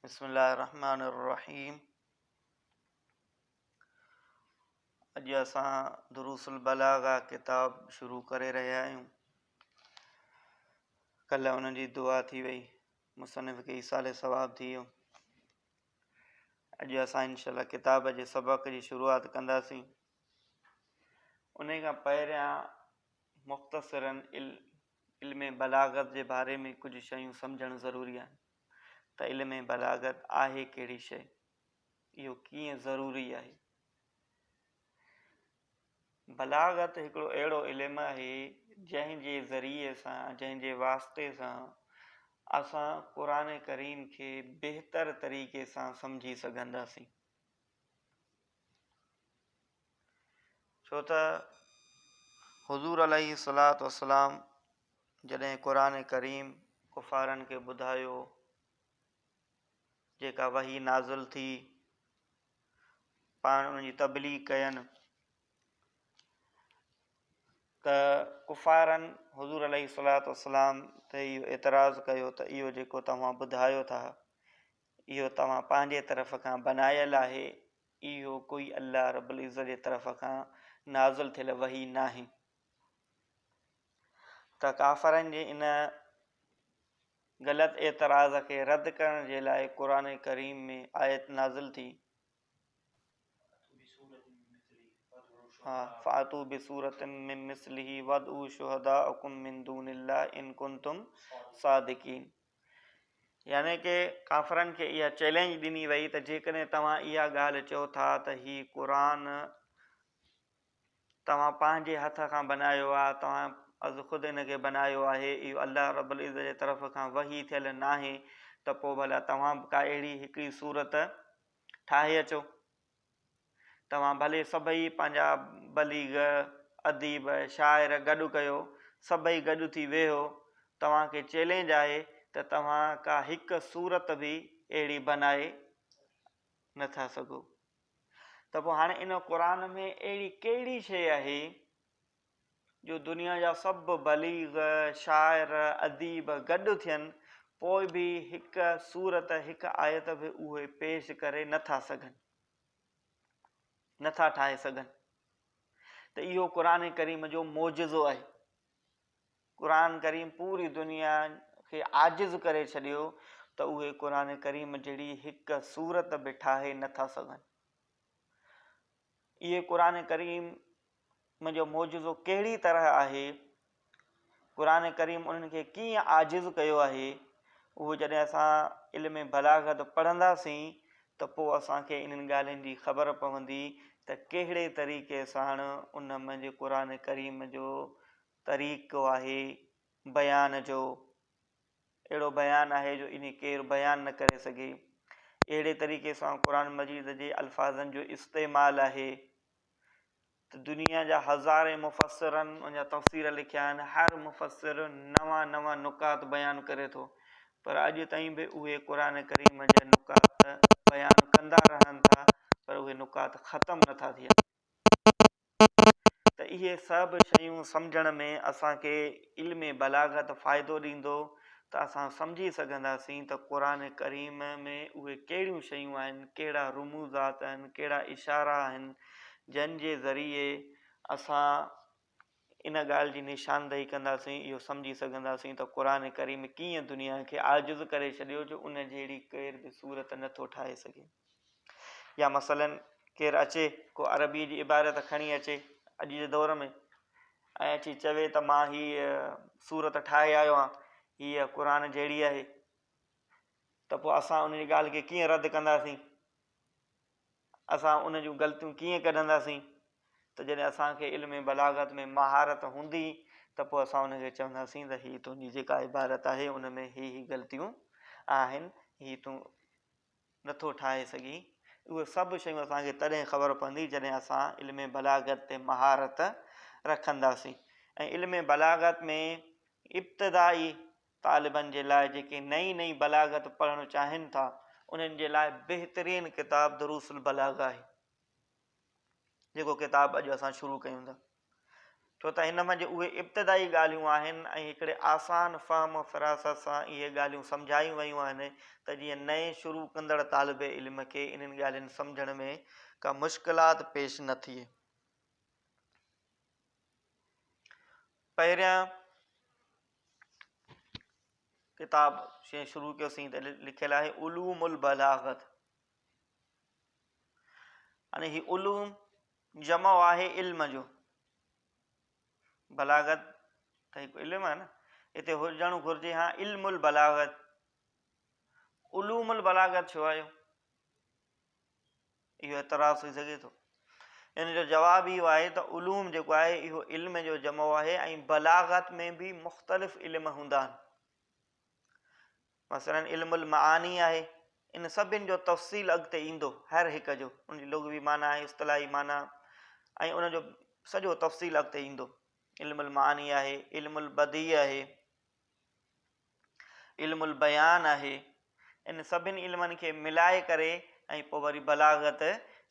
بسم الله الرحمن الرحيم اڄ اسان دروس البلاغه ڪتاب شروع ڪري رهيا آهيون. ڪلهه انهن جي دعا ٿي وئي، مصنف کي ايصال ثواب ٿي ويو. اڄ اسان انشاء الله ڪتاب جي سبق جي شروعات ڪنداسين. ان کان پهريان مختصرا علم بلاغت جي باري ۾ ڪجهه شيون سمجهڻ ضروري آهن. ته علم بلاغت آهي ڪهڙي شيء؟ اهو ڪيئن ضروري آهي؟ بلاغت هڪڙو اهڙو علم آهي جنهن جي ذريعي سان، جنهن جي واسطي سان اسان قرآن ڪريم کي بهتر طريقي سان سمجهي سگهنداسين. ڇو ته حضور عليه الصلوة والسلام جڏهن قرآن ڪريم ڪفارن کي ٻڌايو، جيڪا وحي نازل ٿي، پاڻ ان جي تبليغ ڪين ته ڪفارن حضور عليه الصلوة والسلام تي اهو اعتراض ڪيو ته اهو جيڪو توهان ٻڌايو ٿا اهو توهان پنهنجي طرف کان بنايل آهي، اهو ڪوئي الله رب العزت جي طرف کان نازل ٿيل وحي ناهي. ته ڪافرن جي ان غلط اعتراض کي رد ڪرڻ جي لاء قرآن ڪريم ۾ آيت نازل ٿي. فاتوا بسورة من مثله وادعوا شهداءکم من دون الله ان ڪنتم صادقين يعني ڪه ڪافرن کي اها چئلينج ڏني وئي ته جيڪڏهن توهان اها ڳالهه چئو ٿا ته هي قرآن توهان پنهنجي هٿ کان بنايو آهي، توهان از خود ان کي بنايو آهي، اهو الله رب العزت جي طرف کان وحي ٿيل ناهي ته پوء ڀلا توهان به ڪا اهڙي هڪڙي سورت ٺاهي اچو. توهان ڀلي سڀئي پنهنجا بليغ، اديب، شاعر گڏ ڪيو، سڀئي گڏ ٿي ويهو، توهان کي چئلينج آهي ته توهان ڪا هڪ سورت به اهڙي بنائي نٿا سگهو. ته پوء هاڻي ان قرآن ۾ اهڙي ڪهڙي شيء آهي جو دنيا جا سڀ بليغ، شاعر، اديب گڏ ٿين پوء به هڪ سورت، هڪ آيت به اهي پيش ڪري نه ٿا سگهن، نه ٿا ٺاهي سگهن. ته اهو قرآن ڪريم جو معجزو آهي. قرآن ڪريم پوري دنيا کي عاجز ڪري ڇڏيو ته اهي قرآن ڪريم جهڙي هڪ سورت به ٺاهي نه ٿا سگهن. اهي قرآن ڪريم جو معجزو ڪهڙي طرح آهي، قرآن ڪريم انهن کي ڪيئن عاجز ڪيو آهي، اهو جڏهن اسان علم بلاغت پڙهنداسين ته پوء اسان کي انهن ڳالهين جي خبر پوندي ته ڪهڙي طريقي ساڻ ان منجهه قرآن ڪريم جو طريقو آهي بيان جو، اهڙو بيان آهي جو انهي ڪير بيان نه ڪري سگهي. اهڙي طريقي سان قرآن مجيد جي الفاظن جو استعمال آهي ته دنيا جا هزارين مفسرن ان جا تفسير لکيا آهن، هر مفسر نوان نوان نڪات بيان ڪري ٿو پر اڄ تائين به اهي قرآن ڪريم جا نڪات بيان ڪندا رهن ٿا پر اهي نڪات ختم نٿا ٿين. ته اهي سڀ شيون سمجهڻ ۾ اسان کي علم بلاغت فائدو ڏيندو ته اسان سمجهي سگهنداسين ته قرآن ڪريم ۾ اهي ڪهڙيون شيون آهن، ڪهڙا رموزات آهن، ڪهڙا اشارا آهن، جن جي ذريعي اسان ان ڳالهه جي نشاندهي ڪنداسين، اهو سمجهي سگهنداسين ته قرآن ڪريم ڪيئن دنيا کي عاجز ڪري ڇڏيو جو ان جهڙي ڪير به صورت نٿو ٺاهي سگهي. يا مثلاً ڪير اچي ڪو عربيء جي عبارت کڻي اچي اڄ جي دور ۾ ۽ اچي چوي ته مان هيء سورت ٺاهي آيو آهيان، هيء قرآن جهڙي آهي ته پوء اسان ان جي ڳالهه کي ڪيئن رد ڪنداسين؟ اسان ان جون غلطيون ڪيئن ڪڍنداسين؟ ته جڏهن اسان کي علم بلاغت ۾ مهارت هوندي ته پوء اسان ان کي چونداسين ته هي تنهنجي جيڪا عبارت آهي ان ۾ هي هي غلطيون آهن، هي تون نٿو ٺاهي سگهين. اهي سڀ شيون اسان کي تڏهن خبر پوندي جڏهن اسان علم بلاغت تي مهارت رکنداسين ۽ علم بلاغت ۾ ابتدائي طالبن جي لاء جيڪي نئين نئين بلاغت پڙهڻ چاهين ٿا انهن جي لاء بهترين ڪتاب دروس البلاغه آهي جيڪو ڪتاب اڄ اسان شروع ڪيون ٿا. ڇو ته هن منجهه اهي ابتدائي ڳالهيون آهن ۽ هڪڙي آسان فهم و فراست سان اهي ڳالهيون سمجهايون ويون آهن ته جيئن نئين شروع ڪندڙ طالب علم کي انهن ڳالهين سمجهڻ ۾ ڪا مشڪلات پيش نه ٿئي. پهريان ڪتاب شروع ڪيوسين ته لکيل آهي علوم البلاغت يعني هي علوم جمع آهي علم جو. بلاغت ته هڪ علم آهي نه. هتي هجڻ گهرجي ها علم البلاغت. علوم البلاغت ڇو آيو؟ اهو اعتراض ٿي سگهي ٿو. ان جو جواب اهو آهي ته علوم جيڪو آهي اهو علم جو جمع آهي ۽ بلاغت ۾ به مختلف علم هوندا آهن. مثلاً علم المعاني آهي، ان سڀن جو تفصيل اڳتي ايندو، هر هڪ جو، ان جي لغوي معنيٰ ۽ اصطلاحي معنيٰ ۽ ان جو سڄو تفصيل اڳتي ايندو. علم المعاني آهي، علم البديع آهي، علم البيان آهي، ان سڀن علمن کي ملائي ڪري ۽ پوء وري بلاغت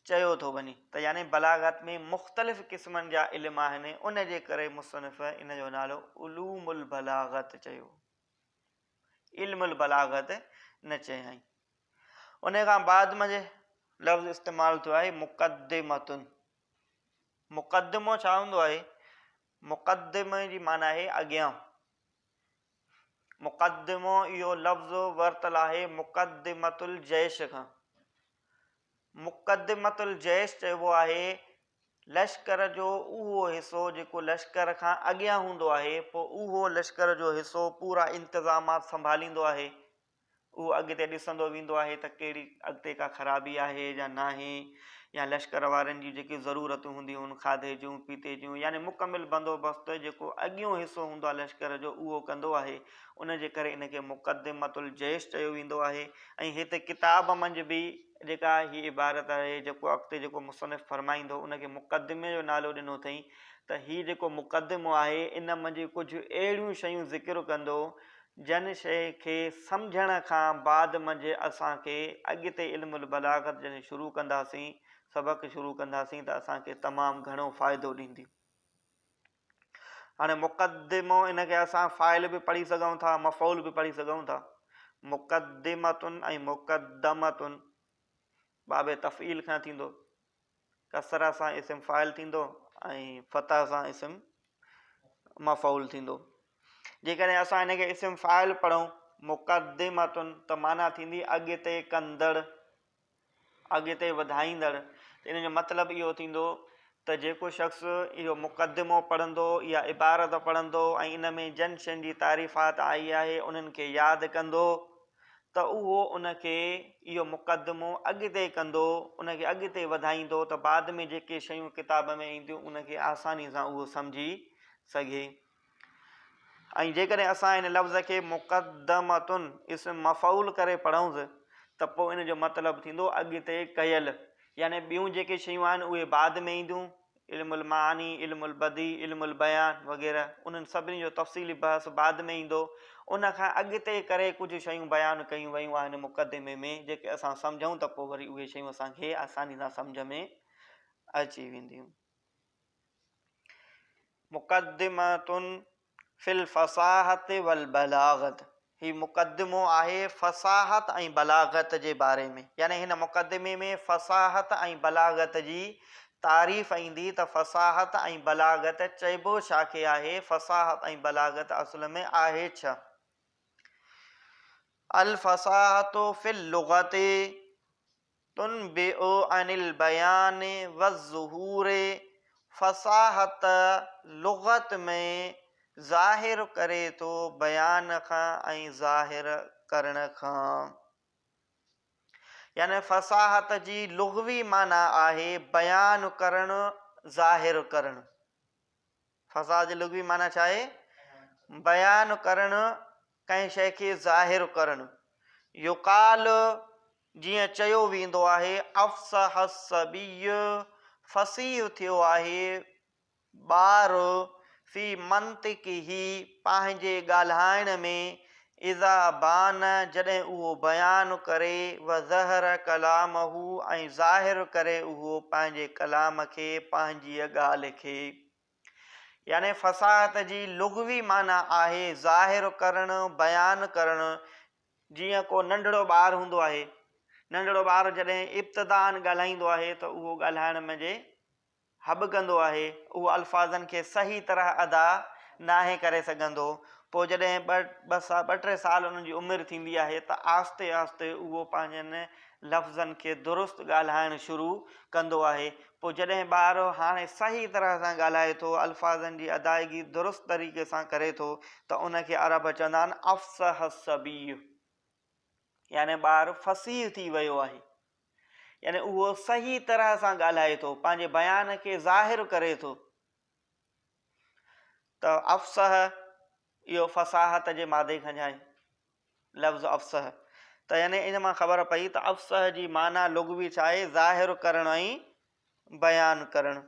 چيو ٿو وڃي ته يعني بلاغت ۾ مختلف قسمن جا علم آهن، ان جي ڪري مصنف ان جو نالو علوم البلاغت چيو. علم البلاغت نه چيائين. ان کان بعد منجھ لفظ استعمال ٿيو آهي مقدمتن. مقدمو ڇا هوندو آهي؟ مقدمي جي معنيٰ آهي اڳيان. مقدمو اهو لفظ ورتل آهي مقدمة الجيش کان. مقدمة الجيش چئبو آهي لشڪر جو اهو حصو جيڪو لشڪر کان اڳيان هوندو آهي، پوء اهو لشڪر جو حصو پورا انتظامات سنڀاليندو آهي. اهو اڳتي ڏسندو ويندو آهي ته ڪهڙي اڳتي ڪا خرابي آهي يا ناهي يا لشڪر وارن جون جيڪي ضرورتون هونديون آهن کاڌي جون، پيتي جون يعني مڪمل بندوبست جيڪو اڳيون حصو هوندو آهي لشڪر جو اهو ڪندو آهي. ان جي ڪري ان کي مقدمة الجيش چيو ويندو آهي ۽ هتي ڪتاب منجهه به جيڪا هي عبارت آهي جيڪو اڳتي جيڪو مصنف فرمائيندو ان کي مقدمي جو نالو ڏنو اٿئين ته هي جيڪو مقدمو آهي ان منجهه ڪجهه اهڙيون شيون ذڪر ڪندو جن شيء کي سمجهڻ کان بعد منجهه اسان کي اڳتي علم البلاغت جڏهن شروع ڪنداسين سبق شروع ڪنداسين ته اسان کي تمام گهڻو فائدو ڏيندي. هاڻي مقدمو ان کي اسان فاعل به پڙهي سگهون ٿا مفعول به پڙهي سگهون ٿا مقدمتن ۽ مقدمتن باب تفعيل کان ٿيندو ڪسره سان اسم فاعل ٿيندو ۽ فتح سان اسم مفعول ٿيندو جيڪڏهن اسان ان کي اسم فاعل پڙهون مقدمتن ته معنيٰ ٿيندي اڳتي ڪندڙ اڳتي وڌائيندڙ ته ان جو مطلب اهو ٿيندو ته جيڪو شخص اهو مقدمو پڙهندو اها عبارت پڙهندو ۽ ان ۾ جن شين جي تعريفات آئي آهي انهن کي ياد ڪندو ته اهو ان کي اهو مقدمو اڳتي ڪندو ان کي اڳتي وڌائيندو ته بعد ۾ جيڪي شيون ڪتاب ۾ اينديون ان کي آساني سان اهو سمجهي سگهي. ۽ جيڪڏهن اسان ان لفظ کي مقدمة اسم مفعول ڪري پڙهونس ته پوء ان جو مطلب ٿيندو اڳتي ڪيل يعني ٻيون جيڪي شيون آهن اهي بعد ۾ اينديون علم المعاني، علم البديع، علم البيان وغيره انهن سڀني جو تفصيلي بحث بعد ۾ ايندو ان کان اڳتي ڪري ڪجهه شيون بيان ڪيون ويون آهن مقدمي ۾ جيڪي اسان سمجهون ته پوء وري اهي شيون اسان کي آساني سان سمجهه ۾ اچي وينديون. مقدمة في الفصاحة والبلاغة هي مقدمو آهي فصاحت ۽ بلاغت جي باري ۾ يعني هن مقدمي ۾ فصاحت ۽ بلاغت جي تعريف ايندي ته فصاحت ۽ بلاغت چئبو ڇا کي آهي فصاحت ۽ بلاغت اصل ۾ آهي ڇا؟ الفصاحة في اللغة تنبئ عن البيان والظهور فصاحت لغت ۾ ظاهر ڪري ٿو بيان کان ۽ ظاهر ڪرڻ کان. يعني فصاحت جي لغوي معنيٰ آهي بيان ڪرڻ، ظاهر ڪرڻ. فصاحت جي لغوي معنيٰ ڇا آهي؟ بيان ڪرڻ، ڪنهن شيء کي ظاهر ڪرڻ. يقال جيئن چيو ويندو آهي افصح الصبي فصيح ٿيو آهي ٻار في منطقه پنهنجي ڳالهائڻ ۾ اذا بان جڏهن اهو بيان ڪري وظهر ڪلامه ۽ ظاهر ڪري اهو پنهنجي ڪلام کي پنهنجيء ڳالهه کي. يعني فصاحت جي لغوي معنيٰ آهي ظاهر ڪرڻ، بيان ڪرڻ، جيئن ڪو ننڍڙو ٻار هوندو آهي، ننڍڙو ٻار جڏهن ابتداءً ڳالهائيندو آهي ته اهو ڳالهائڻ ۾ جي هٻڪندو آهي، اهو الفاظن کي صحيح طرح ادا ناهي ڪري سگهندو، پوء جڏهن ٻه ٻه ٻه ٽي سال ان جي عمر ٿيندي آهي ته آهستي آهستي اهو پنهنجن لفظن کي درست ڳالهائڻ شروع ڪندو آهي، پوء جڏهن ٻار هاڻي صحيح طرح سان ڳالهائي ٿو، الفاظن جي ادائگي درست طريقي سان ڪري ٿو ته ان کي عرب چوندا آهن افصح الصبي يعني ٻار فصيح ٿي ويو آهي يعني اهو صحيح طرح سان ڳالهائي ٿو، پنهنجي بيان کي ظاهر ڪري ٿو ته افصح اهو فصاحت جي مادي کان آهي. لفظ افصح ته يعني ان مان خبر پئي ته افصح جي معنيٰ لغوي ڇا آهي ظاهر ڪرڻ ۽ بيان ڪرڻ.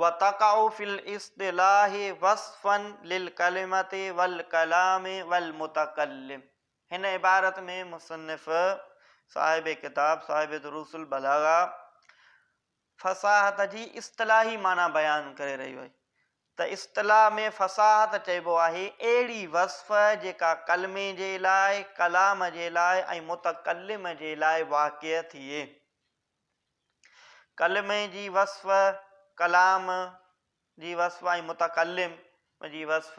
وتقع في الاصطلاح وصفا للڪلمة والڪلام والمتڪلم هن عبارت ۾ مصنف صاحب ڪتاب صاحب دروس البلاغه فصاحت جي اصطلاحي معنيٰ بيان ڪري رهيو آهي ته اصطلاح ۾ فصاحت چئبو آهي اهڙي وصف جيڪا ڪلمي جي لاء، ڪلام جي لاء ۽ متڪلم جي لاء واقع ٿئي. ڪلمي جي وصف، ڪلام جي وصف ۽ متڪلم جي وصف.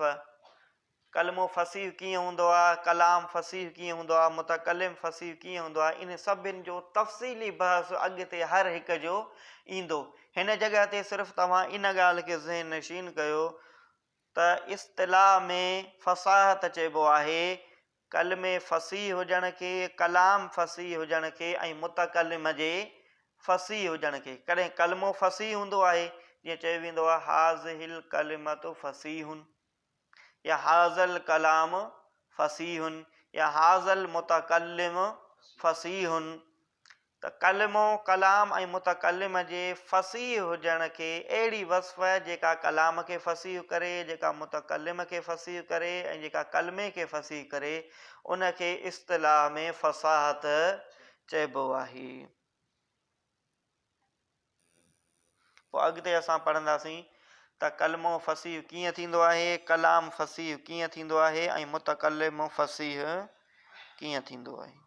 ڪلمو فصيح ڪيئن هوندو آهي، ڪلام فصيح ڪيئن هوندو آهي، متڪلم فصيح ڪيئن هوندو آهي، انهن سڀن جو تفصيلي بحث اڳتي هر هڪ جو ايندو. هن جڳهه تي صرف توهان ان ڳالهه کي ذهن نشين ڪيو ته اصطلاح ۾ فصاحت چئبو آهي ڪلمي فصيح هجڻ کي، ڪلام فصيح هجڻ کي ۽ متڪلم جي فصيح هجڻ کي. ڪڏهن ڪلمو فصيح هوندو آهي، جيئن چيو ويندو آهي هٰذه الڪلمة فصيح. يا هذا الڪلام فصيح يا هذا المتڪلم فصيح ته ڪلمو، ڪلام ۽ متڪلم جي فصيح هجڻ کي اهڙي وصف جيڪا ڪلام کي فصيح ڪري، جيڪا متڪلم کي فصيح ڪري ۽ جيڪا ڪلمي کي فصيح ڪري، ان کي اصطلاح ۾ فصاحت چئبو آهي. پوء اڳتي اسان پڙهنداسين ته ڪلمو فصيح ڪيئن ٿيندو آهي، ڪلام فصيح ڪيئن ٿيندو آهي ۽ متڪلم فصيح ڪيئن ٿيندو آهي.